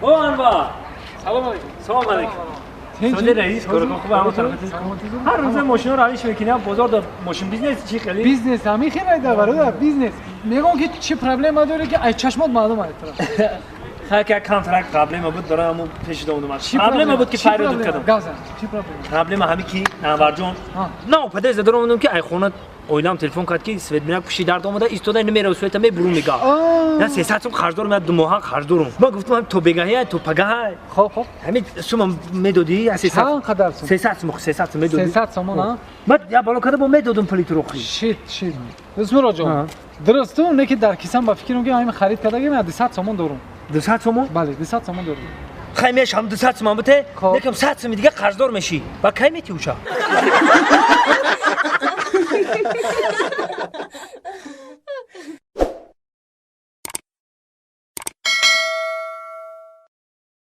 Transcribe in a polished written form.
О, Анвар. Салом алейкум. Салом алейкум. Соли раис, коротон хуб, ҳама тарафатон. Ҳар рӯза мошиноро алиш мекунӣ, бозор дар мошин бизнес чӣ хеле? Бизнес ҳамин хел бародар, бизнес. Мегӯям ки чӣ проблема дорӣ ки ай чашмот маълум аст. Хай ки контракт проблема буд, дорам ҳамун пеши домудам. Проблема буд ки пайрод кардам. Гавзан, чӣ проблема? Проблема ҳамин ки Анварҷон. На, падар задорам омадам ки ай хона оилам телефон кард ки свет бинак пуши дард омада истода намера света мебурум мега. Я 300 сум қарз дорам, я ду моҳа қарз дорам. Ман гуфтам то бегаҳи, то пагаҳ. Хоб, хоб. Ҳамин сумам медодӣ, я 300. Чанд қадар сум? 300 сум, 300 сум медодӣ. 300 сомон, а? Ман я бало карда бо медодам пули туро хи. Шит, шит. Дӯстмуроҷон. Дуруст ту не ки дар кисам ба фикрам ки ҳамин харид кардагим, я 200 сомон дорам. 200 сомон? Бале, 200 сомон дорам. Хай мешам 200 сомон бите, некам 100 сум дига қарздор мешӣ. Ба кай мети уша?